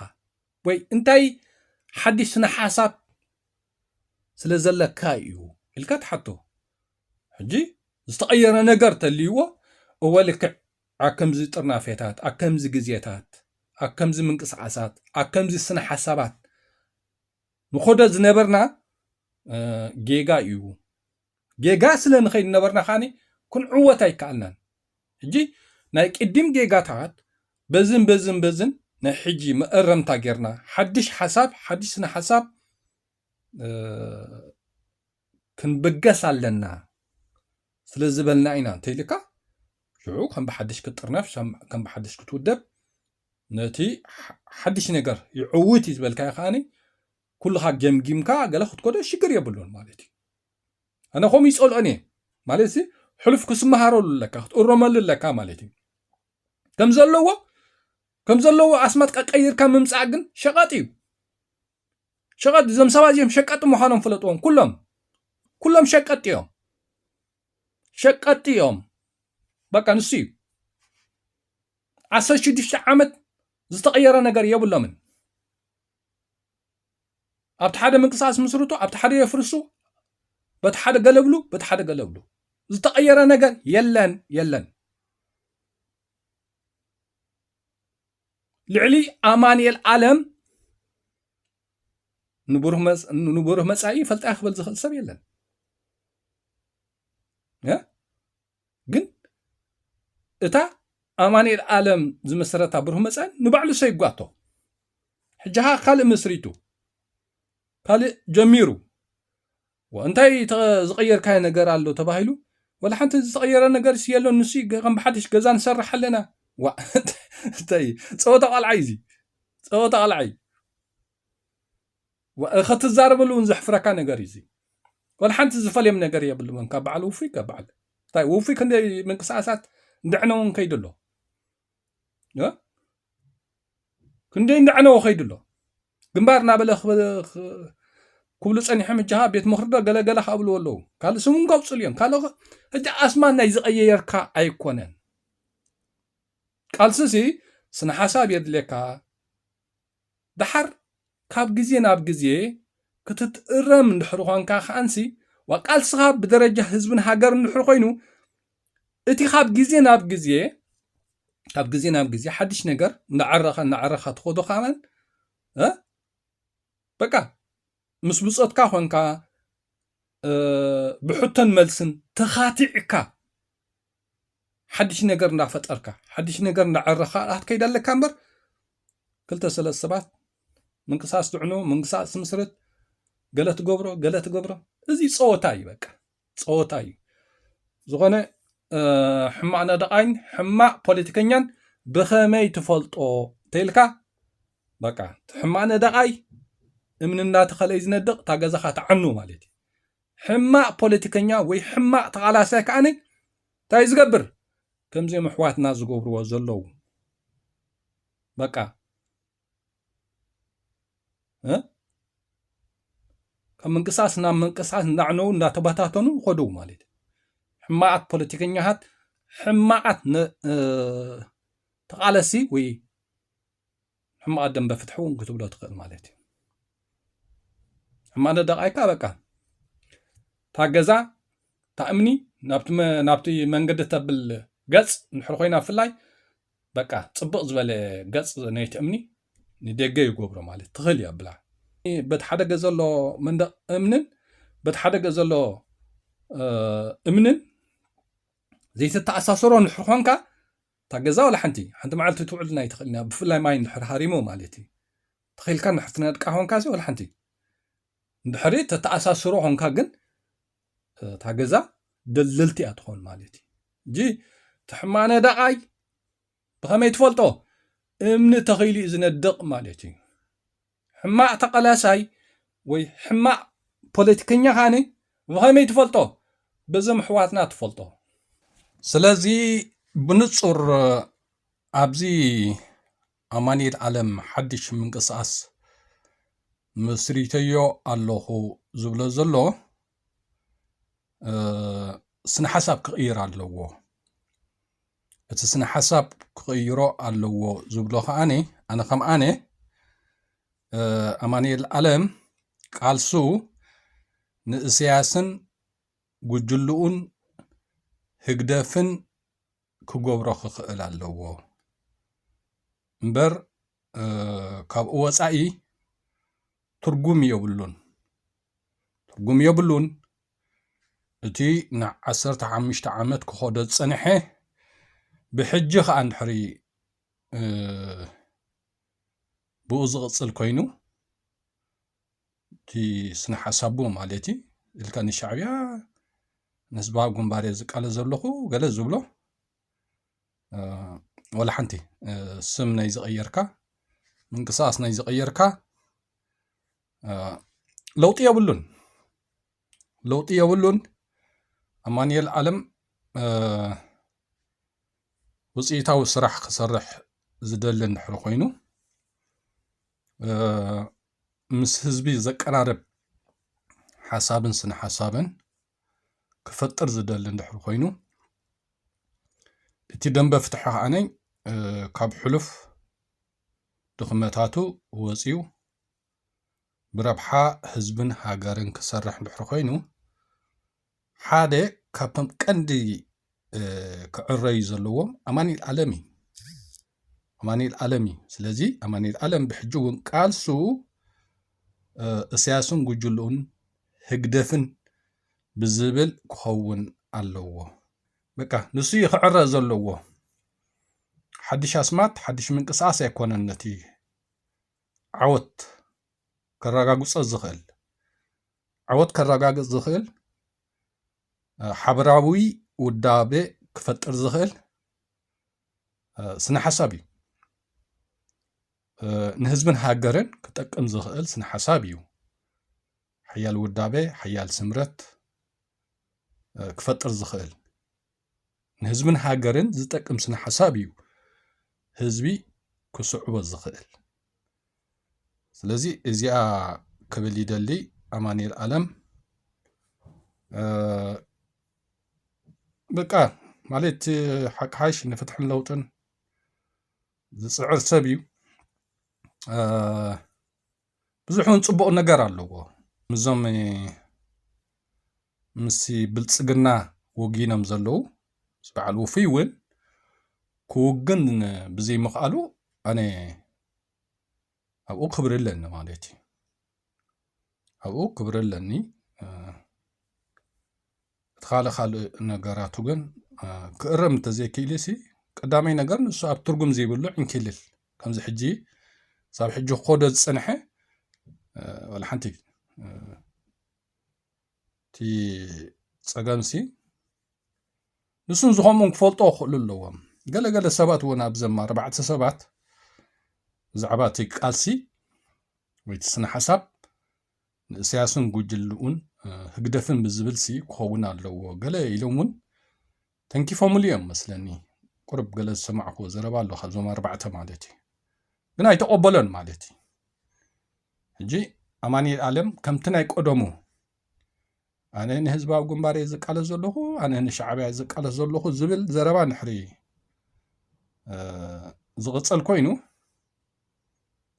ወይ እንታይ ሓድሽ ስነ ሓሳብ ስለ ዘለካ እዩ ኢልካ ትሓቶ። ሕጂ ዝተቐየረ ነገር ተልይዎ፣ እወ ልክዕ ኣብ ከምዚ ጥርናፌታት፣ ኣብ ከምዚ ግዜታት፣ ኣብ ከምዚ ምንቅስቃሳት፣ ኣብ ከምዚ ስነ ሓሳባት ንኾዶ ዝነበርና፣ እ፣ ጌጋ እዩ። ጌጋ ስለ ንኸይድ ነበርና ከኣኒ ክንዕወት ኣይከኣልናን። ሕጂ ናይ ቅድም ጌጋታት በዝን በዝን በዝን ናይ ሕጂ መእረምታ ጌርና ሓድሽ ሓሳብ፣ ሓድሽ ስነ ሓሳብ፣ እ፣ ክንብገስ ኣለና ስለ ዝበልና ኢና እንተኢልካ፣ ሽዑ ከም ብሓድሽ ክትጥርነፍ፣ ከም፣ ከም ብሓድሽ ክትውደብ፣ ነቲ ሓ-፣ ሓድሽ ነገር ይዕውት እዩ ዝበልካዮ ከኣኒ ኩልኻ ገምጊምካ ገለ ክትኮዶ ሽግር የብሉን ማለት እዩ። ኣነ ከምኡ ይጸልኦን እየ። ማለት ሲ ሕሉፍ ክትመሃረሉ ኣለካ፣ ክትእረመሉ ኣለካ ማለት እዩ። ከም ዘለዎ ከም ዘለዎ ኣስማት ቀቀይርካ ምምፃእ ግን ሸቐጥ እዩ። ሸቐጥ፣ እዞም ሰባት እዚኦም ሸቀጢ ምዃኖም ፍለጥዎም። ኩሎም ኩሎም ሸቀጢ እዮም፣ ሸቀጢ እዮም። በቃ ንሱ እዩ። ዓሰርተ ሽዱሽተ ዓመት ዝተቐየረ ነገር የብሎምን። ኣብቲ ሓደ ምንቅስቃስ ምስርቱ፣ ኣብቲ ሓደ የፍርሱ፣ በቲ ሓደ ገለብሉ፣ በቲ ሓደ ገለብሉ። ዝተቐየረ ነገር የለን፣ የለን። ልዕሊ ኣማንኤል ኣለም ንብሩህ መጽ-፣ ንብሩህ መጻኢ ይፈልጣ ክብል ዝኽእል ሰብ የለን። እ? ግን እታ ኣማንኤል ኣለም ዝመሰረታ ብሩህ መጻኢ ንባዕሉ ሰይጓቶ። ሕጂ ኸኣ ካልእ መስሪቱ፣ ካልእ ጀሚሩ። ወ-፣ እንታይ ተ-፣ ዝቐየርካዮ ነገር ኣሎ ተባሂሉ፣ ወላ ሓንቲ ዝተቐየረ ነገር ሲ የሎን፣ ንሱ ገ-፣ ከም ብሓድሽ ገዛ ንሰርሕ ኣለና። ዋ፣ እንታይ ጸወታ ቃልዓ እዩ እዚ? ጸወታ ቃልዓ እዩ። ዋ፣ ኸትዛረበሉ እውን ዘሕፍረካ ነገር እዩ እዚ። ወላ ሓንቲ ዝፈልዮም ነገር የብሉን ካብ በዓል ውፉይ፣ ካብ በዓል እንታይ ውፉይ ክንደይ ምንቅስቃሳት እንድዕነ እውን ከይዱ ኣሎ። እ? ክንደይ እንዳዕነወ ከይዱ ኣሎ። ግንባር እናበለ ክብ-፣ ክ-፣ ክብሉ ጸኒሖም። እጃኻ ቤት ምኽሪ ዶ ገለ ገለ ካብሉ ኣለዉ። ካልእ ስም እውን ከውጽሉ እዮም። ካልእ ኸ-፣ ሕጂ ኣስማት ናይ ዝቐየየርካ ኣይኮነን። ቃልስሲ ስነ ሓሳብ የድልየካ። ደሓር ካብ ግዜ ናብ ግዜ ክትትእረም እንድሕሪ ኾንካ ከኣንሲ፣ ዋ ቃልስኻ ብደረጃ ህዝብን ሃገር እንድሕሪ ኮይኑ፣ እቲ ካብ ግዜ ናብ ግዜ፣ ካብ ግዜ ናብ ግዜ ሓድሽ ነገር እናዓረኻ፣ እናዓረኻ ትኸዶ ከኣን፣ እ? በቃ ምስ ብጾትካ ኾንካ፣ እ፣ ብሕቶን መልስን ተኻቲዕካ፣ ሓድሽ ነገር እንዳፈጠርካ፣ ሓድሽ ነገር እንዳዓረኻ ትከይድ ኣለካ እምበር፣ ክልተ ሰለስተ ሰባት ምንቅስቃስ ትዕኑ፣ ምንቅስቃስ ትምስርት፣ ገለ ትገብሮ፣ ገለ ትገብሮ። እዚ ጸወታ እዩ በቃ። ጸወታ እዩ። ዝኾነ፣ እ፣ ሕማቕ ነደቓይን ሕማቕ ፖለቲከኛን ብኸመይ ትፈልጦ ተይልካ፣ በቃ፣ እቲ ሕማቕ ነደቓይ እምኒ እናተኸለ እዩ ዝነድቕ፣ እታ ገዛኻ ትዓኑ ማለት እዩ። ሕማቕ ፖለቲከኛ ወይ ሕማቕ ተቓላሳይ ከኣኒ እንታይ ዝገብር? ከምዚኦም ኣሕዋትና ዝገብርዎ ዘለዉ። በቃ፣ እ? ካብ ምንቅስቃስ ናብ ምንቅስቃስ እንዳዕነዉ እንዳተበታተኑ ይኸዱ ማለት እዩ። ሕማቓት ፖለቲከኛታት፣ ሕማቓት ነ-፣ እ፣ ተቓለሲ ወይ ሕማቓት ደንበ ፍትሒ እውን ክትብሎ ትኽእል ማለት እዩ። ሕማቕ ነደቓይካ በቃ፣ እታ ገዛ፣ እታ እምኒ ናብቲ መ-፣ ናብቲ መንገዲ ተብል ገጽ እንድሕር ኮይና ብፍላይ፣ በቃ፣ ጽብቕ ዝበለ ገጽ ናይቲ እምኒ ንደገ ይገብሮ ማለት ትኽእል እዩ ኣብላ። በቲ ሓደ ገጽ ዘሎ መንደቕ እምንን በቲ ሓደ ገጽ ዘሎ፣ እ፣ እምንን ዘይተተኣሳስሮ እንድሕር ኾንካ፣ እታ ገዛ ወላ ሓንቲ፣ ሓንቲ መዓልቲ ትውዕልና ኣይትኽእልን እያ፣ ብፍላይ ማይ እንድሕር ሃሪሙ ማለት እዩ። ተኺልካ እንድሕር ትነድቃ ኾንካ ሲ ወላ ሓንቲ። እንድሕሪ ተተኣሳስሮ ኾንካ ግን፣ እታ ገዛ ደልደልቲ እያ ትኾን ማለት እዩ። እንጂ እቲ ሕማቕ ነደቓይ ብኸመይ ትፈልጦ? እምኒ ተኺሉ እዩ ዝነድቕ ማለት እዩ። ሕማቕ ተቓላሳይ ወይ ሕማቕ ፖለቲከኛ ኸኣኒ ብኸመይ ትፈልጦ? በዞም ኣሕዋትና ትፈልጦ። ስለዚ ብንጹር ኣብዚ ኣማኑኤል ኣለም ሓድሽ ምንቅስቃስ መስሪተዮ ኣለኹ ዝብሎ ዘሎ፣ እ፣ ስነ ሓሳብ ክቕይር ኣለዎ። እቲ ስነ ሓሳብ ክቕይሮ ኣለዎ ዝብሎ ከኣኒ፣ ኣነ ከም ኣነ፣ እ፣ ኣማኑኤል ኣለም ቃልሱ ንእሰያስን ጉጅልኡን ህግደፍን ክገብሮ ክኽእል ኣለዎ። እምበር፣ እ፣ ካብኡ ወጻኢ ትርጉም የብሉን። ትርጉም የብሉን። እቲ ንዓሰርተ ሓሙሽተ ዓመት ክኸዶ ዝጸንሐ፣ ብሕጂ ኸኣ እንድሕሪ፣ እ፣ ብኡ ዝቕጽል ኮይኑ፣ እቲ ስነ ሓሳቡ ማለት እዩ፣ ኢልካ ንሻዕብያ፣ ንህዝባዊ ግንባር እየ ዝቃለስ ዘለኹ፣ ገለ ዝብሎ፣ እ፣ ወላ ሓንቲ፣ እ፣ ስም ናይ ዝቐየርካ፣ ምንቅስቃስ ናይ ዝቐየርካ፣ እ፣ ለውጢ የብሉን። ለውጢ የብሉን። ኣማኑኤል ኣለም ውፅኢታዊ ስራሕ ክሰርሕ ዝደሊ እንድሕር ኮይኑ፣ ምስ ህዝቢ ዘቀራርብ ሓሳብን ስነ ሓሳብን ክፈጥር ዝደሊ እንድሕር ኮይኑ፣ እቲ ደንበ ፍትሒ ከዓነይ ካብ ሕሉፍ ድኽመታቱ ወፂኡ ብረብሓ ህዝብን ሃገርን ክሰርሕ እንድሕር ኮይኑ፣ ሓደ ካብቶም ቀንዲ ክዕረዩ ዘለዎም ኣማኒል ኣለም እዩ። ኣማኒል ኣለም እዩ። ስለዚ ኣማኒል ኣለም ብሕጂ እውን ቃልሱ እሰያስን ጉጅልኡን ህግደፍን ብዝብል ክኸውን ኣለዎ። በቃ ንሱ እዩ ክዕረ ዘለዎ። ሓድሽ ኣስማት፣ ሓድሽ ምንቅስቃስ ኣይኮነን ነቲ ዓወት ከረጋግጾ ዝኽእል። ዓወት ከረጋግጽ ዝኽእል ሓበራዊ ውዳቤ ክፈጥር ዝኽእል ስነ ሓሳብ እዩ። ንህዝብን ሃገርን ክጠቅም ዝኽእል ስነ ሓሳብ እዩ። ሓያል ውዳቤ፣ ሓያል ስምረት ክፈጥር ዝኽእል ንህዝብን ሃገርን ዝጠቅም ስነ ሓሳብ እዩ ህዝቢ ክስዕቦ ዝኽእል። ስለዚ እዚኣ ክብል ይደሊ። ኣማኒኤል ኣለም በቃ ማለት ሓቂ ሓይሽ ንፍትሕን ለውጥን ዝፅዕር ሰብ እዩ። ብዙሕ እውን ፅቡቕ ነገር ኣለዎ። ምስዞም ምስ ብልፅግና ወጊኖም ዘለዉ በዓል ውፉይ እውን ክውግን ብዘይምኽኣሉ ኣነ ኣብኡ ክብሪ ኣለኒ ማለት እዩ። ኣብኡ ክብሪ ኣለኒ። እቲ ካልእ ካልእ ነገራቱ ግን ክእረም እንተዘይክኢሉ ሲ ቀዳማይ ነገር ንሱ ኣብ ትርጉም ዘይብሉ ዕንኪልል ከምዚ ሕጂ ሳብ ሕጂ ክኸዶ ዝፀንሐ ዋላ ሓንቲ እቲ ፀገምሲ ንሱን ዝኾምኡን ክፈልጦ ክኽእሉ ኣለዎም። ገለገለ ሰባት እውን ኣብዘም ኣርባዕተ ሰባት ብዛዕባ እቲ ቃልሲ ወይ እቲ ስነ ሓሳብ ንእሰያስን ጉጅልኡን ህግደፍን ብዝብል ሲ ክኸውን ኣለዎ ገለ ኢሎም እውን ተንኪፎምሉ እዮም መስለኒ። ቁርብ ገለ ዝሰማዕኩዎ ዘረባ ኣሎ ካብዞም ኣርባዕተ ማለት እዩ። ግን ኣይተቐበሎን ማለት እዩ። ሕጂ ኣማኒኤል ኣለም ከምቲ ናይ ቀደሙ ኣነ ንህዝባዊ ግንባር እየ ዝቃለስ ዘለኹ፣ ኣነ ንሻዕብያ እየ ዝቃለስ ዘለኹ ዝብል ዘረባ ንሕሪ ዝቕፀል ኮይኑ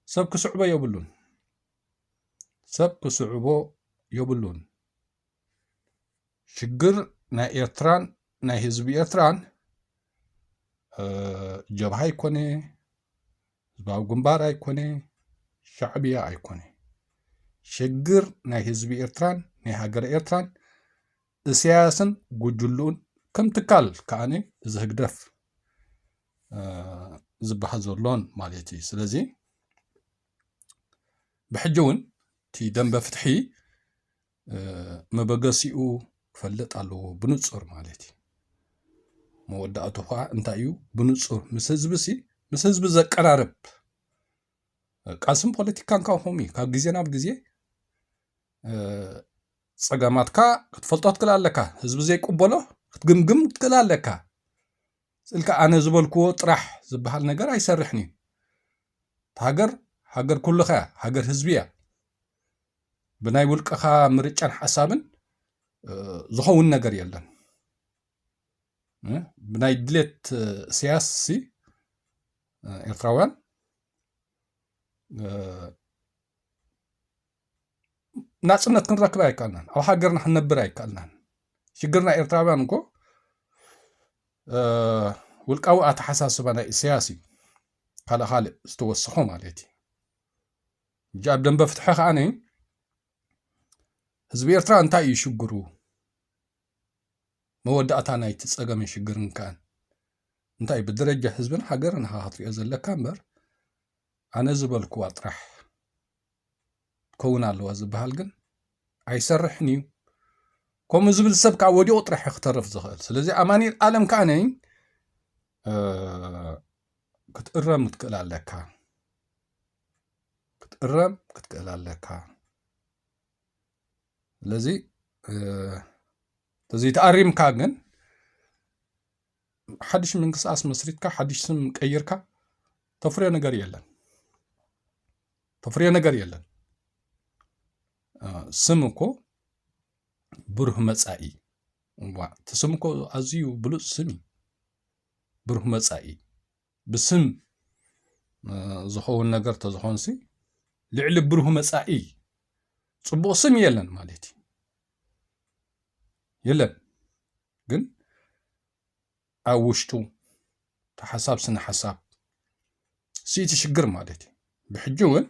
ሰብ ክስዕቦ የብሉን። ሰብ ክስዕቦ የብሉን። ሽግር ናይ ኤርትራን ናይ ህዝቢ ኤርትራን ጀብሃ ኣይኮነ፣ ህዝባዊ ግንባር ኣይኮነ፣ ሻዕብያ ኣይኮነ። ሽግር ናይ ህዝቢ ኤርትራን ናይ ሃገር ኤርትራን እሰያስን ጉጅልኡን ከም ትካል ከዓነ እዚ ህግደፍ ዝበሃል ዘሎን ማለት እዩ። ስለዚ ብሕጂ እውን እቲ ደንበ ፍትሒ መበገሲኡ ክፈልጥ ኣለዎ ብንጹር ማለት እዩ። መወዳእቱ ከዓ እንታይ እዩ ብንጹር ምስ ህዝቢ ሲ ምስ ህዝቢ ዘቀራርብ ቃልስን ፖለቲካን ካብኹም እዩ። ካብ ግዜ ናብ ግዜ ፀገማትካ ክትፈልጦ ትክእል ኣለካ። ህዝቢ ዘይቅበሎ ክትግምግም ትክእል ኣለካ። ስልካ ኣነ ዝበልክዎ ጥራሕ ዝበሃል ነገር ኣይሰርሕን እዩ። ሃገር ሃገር ኩልኻ እያ። ሃገር ህዝቢ እያ። ብናይ ውልቅኻ ምርጫን ሓሳብን ዝኸውን ነገር የለን። ብናይ ድሌት እሰያስ ሲ ኤርትራውያን ናፅነት ክንረክብ ኣይከኣልናን። ኣብ ሃገርና ክንነብር ኣይከኣልናን። ሽግርና ኤርትራውያን እኮ ውልቃዊ ኣተሓሳስባ ናይ እሰያስ እዩ። ካልእ ካልእ ዝተወሰኾ ማለት እዩ። እጂ ኣብ ደንበ ፍትሒ ከዓኒ ህዝቢ ኤርትራ እንታይ እዩ ሽግሩ? መወዳእታ ናይቲ ጸገምን ሽግርን ከኣን እንታይ ብደረጃ ህዝብን ሃገርን ኢኻ ክትሪኦ ዘለካ እምበር ኣነ ዝበልክዋ ጥራሕ ትከውን ኣለዋ ዝበሃል ግን ኣይሰርሕን እዩ። ከምኡ ዝብል ሰብ ከዓ ወዲቑ ጥራሕ እዩ ክተርፍ ዝኽእል። ስለዚ ኣማኒኤል ኣለም ከዓ ነይ ክትእረም ክትክእል ኣለካ። ክትእረም ክትክእል ኣለካ። ስለዚ ተዘይተኣሪምካ ግን ሓድሽ ምንቅስቃስ መስሪትካ ሓድሽ ስም ቀይርካ ተፍርዮ ነገር የለን። ተፍርዮ ነገር የለን። ስም እኮ ብሩህ መጻኢ። ዋ፣ እቲ ስም እኮ ኣዝዩ ብሉጽ ስም እዩ። ብሩህ መጻኢ። ብስም ዝኸውን ነገር ተዝኾንሲ ልዕሊ ብሩህ መጻኢ ጽቡቕ ስም የለን ማለት እዩ። የለን። ግን ኣብ ውሽጡ ተሓሳብ ስነ ሓሳብ ስኢቲ ሽግር ማለት እዩ። ብሕጂ እውን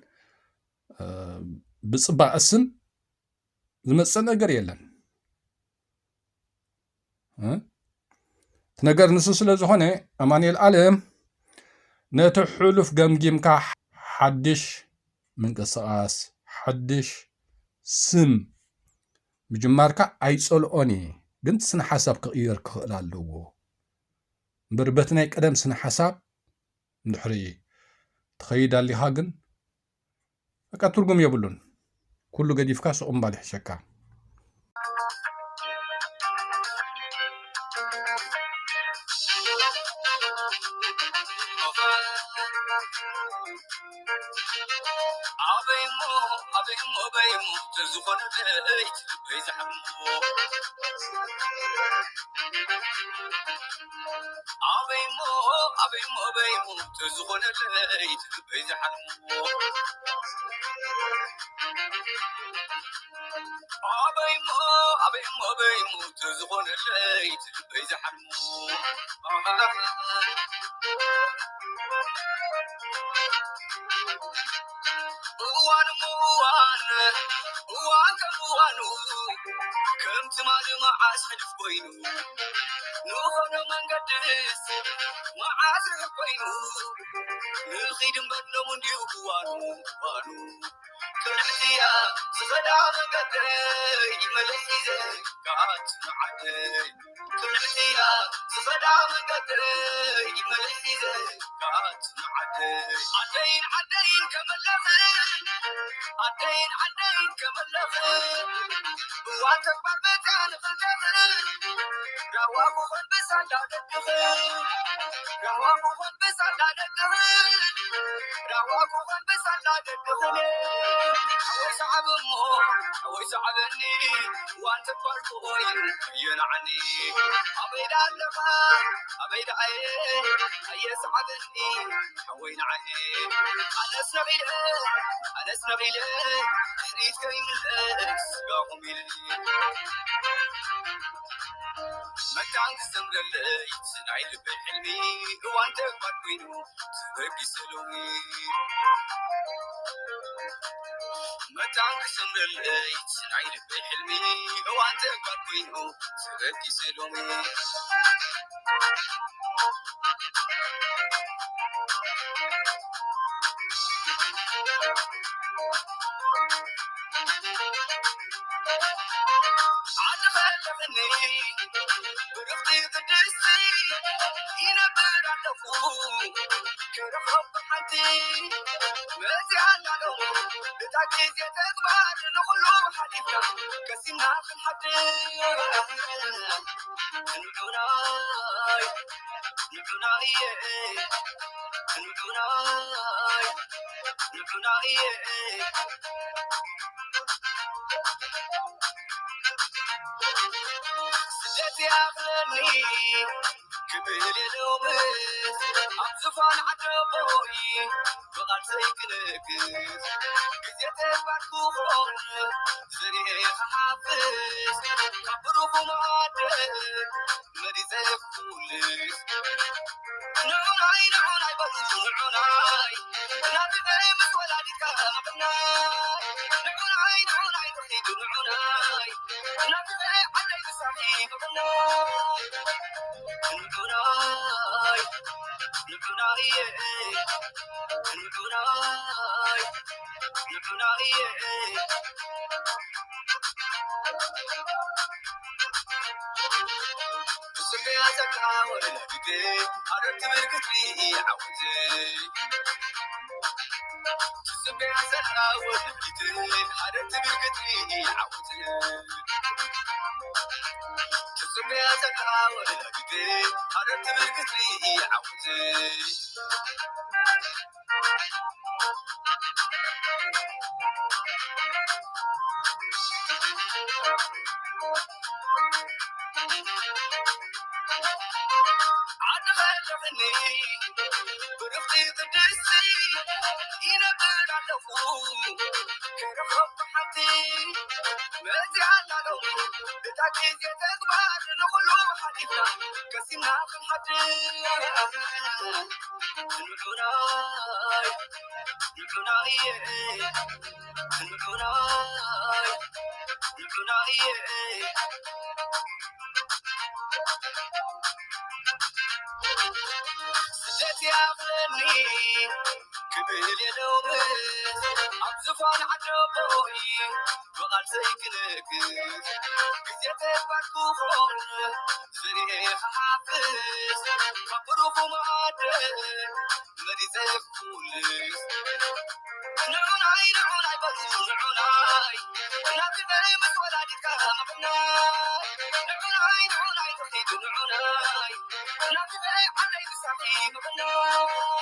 ብጽባቐ ስም ዝመጽእ ነገር የለን። እቲ ነገር ንሱ ስለ ዝኾነ ኣማኑኤል ኣለም ነቲ ሕሉፍ ገምጊምካ ሓድሽ ምንቅስቃስ ሓድሽ ስም ምጅማርካ ኣይጸልኦን እየ፣ ግን ስነ ሓሳብ ክቕየር ክኽእል ኣለዎ እምበር በቲ ናይ ቀደም ስነ ሓሳብ እንድሕሪ ትኸይድ ኣሊኻ ግን በቃ ትርጉም የብሉን። ኩሉ ገዲፍካ ስቕ ምባል ይሕሸካ። ኣበይሞ ኣበይሞ ኣበይሞ ተዝኾነ ለይቲ ልበይ ዝሓሞ ኣበይሞ ኣበይሞ ኣበይሞ ተዝኾነ ለይቲ ልበይ ዝሓሞ ኣበይሞ ኣበይሞ ኣበይሞ ተዝኾነ ለይቲ ልበይ ዝሓሞ እዋን እሞ እዋን እዋን ከም እዋኑ ከም ትማሊ መዓስ ሕልፍ ኮይኑ ንኾነ መንገድስ መዓስ ርሕቕ ኮይኑ ንኺድ እምበር ሎሚ እንድዩ እዋኑ እዋኑ ቅንዕቲ እያ ዝኸዳ መንገደይ መለስ ሒዘ ክኣቱ ንዓደይ ቅንዕቲ እያ ዝኸዳ መንገደይ መለስ ሒዘ ክኣቱ ንዓደይ ዓደይን ዓደይን ከመለኽን ዓደይን ዓደይን ከመለኽን እዋን ተግባር መፅያ ንኽልተኽን ዳዋ ክኾን ብሳላ ደቅኽን ዳዋ ክኾን ብሳላ ደቅኽን ዳዋ ክኾን ብሳላ ደቅኽን ሓወይ ሰዓብ እሞ ሓወይ ሰዓበኒ እዋን ተግባር ክኾን የንዓኒ ኣበይ ደኣ ኣለኻ ኣበይ ደኣ እየ ኣየ ሰዓበኒ ሓወይ ንዓኒ ኣነስ ነቒለ ኣነስ ነቒለ ድሕሪት ከይምለስ ስጋኹም ኢልኒ መታን ክሰምረለይ ናይ ልበይ ሕልሚ እዋን ተግባር ኮይኑ ተበጊሰ ሎሚ መታን ክሰምረለይ ናይ ልበይ ሕልሚ እዋን ተግባር ኮይኑ ተበጊሰ ሎሚ ዓዲ ከለኽኒ ብርኽቲ ቅድስቲ ይነብር ኣለኹ ክረኽቦ ሓንቲ መፅያ ኣላ ሎሚ እታ ግዜ ተግባር ንኹሉ ሓሊፍና ቀሲና ክንሓድር ንዑናይ ንዑናይ ንዑናይ ንዑናይ ስደት ያኽለኒ ክብል የለውምስ ኣብ ዝፋን ዓደቦይ ብቓልሰይ ክነግስ ግዜ ተግባር ክኾን ዘርኤ ክሓፍስ ካብ ብሩኹ መዓደን መሪፀ ክውልስ ንዑናይ ንዑናይ በሉ ንዑናይ እናትበይ ምስ ወላዲትካ ምቕናይ ንዑናይ ንዑናይ ትኺዱ ንዑናይ እናትበይ ዓደይ ምሳኺ ምቕናይ ንዑናይ ንዑናይ ንዑናይ ንዑናይ ብስምያ ዘካ ወለላዲት ኣረቲ ብርግትሪ ዓወት ትጽበያ ዘላ ወለዲት ሓደ ትብል ክትርኢ ዓወት። ትጽበያ ዘላ ወለዲት ሓደ ትብል ክትርኢ ዓወት። ዓዲ ኸለኽኒ ብርኽቲ ቅድስቲ ይነብር ኣለኹ። ከረኸብ ሓንቲ መፅያ ኣላ ሎሚ እታ ግዜ ተግባር ንኹሉ ሓሊፍና ቀሲና ክንሓድር። ንዑናይ ንዑናይ ንዑናይ ንዑናይ ስደት ያኽለኒ ክብል የለውም ኣብ ዝፋን ዓደቦይ ብቓል ዘይክነግር ግዜ ተግባር ክኾን ዝርኤ ክሓፍስ ካብ ብሩኹ መዓደ መሪጸ ኩልስ ንዑናይ ንዑናይ በሉ ንዑናይ እናትበ ምስ ወላዲትካ ምቕናይ ንዑናይ ንዑናይ ንኺድ ንዑናይ እናትበ ዓደይ ብሳኺ ምቕናይ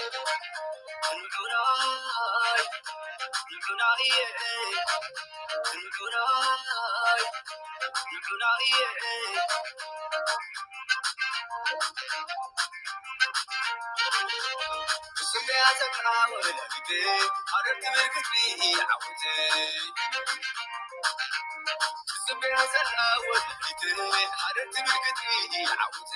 ንዑናይ ንዑናይ ንዑናይ ንዑናይ ስምያ ዘላ ወለዲት ሓደ ትብል ክትርኢ ዓወት። ስምያ ዘላ ወለዲት ሓደ ትብል ክትርኢ ዓወት።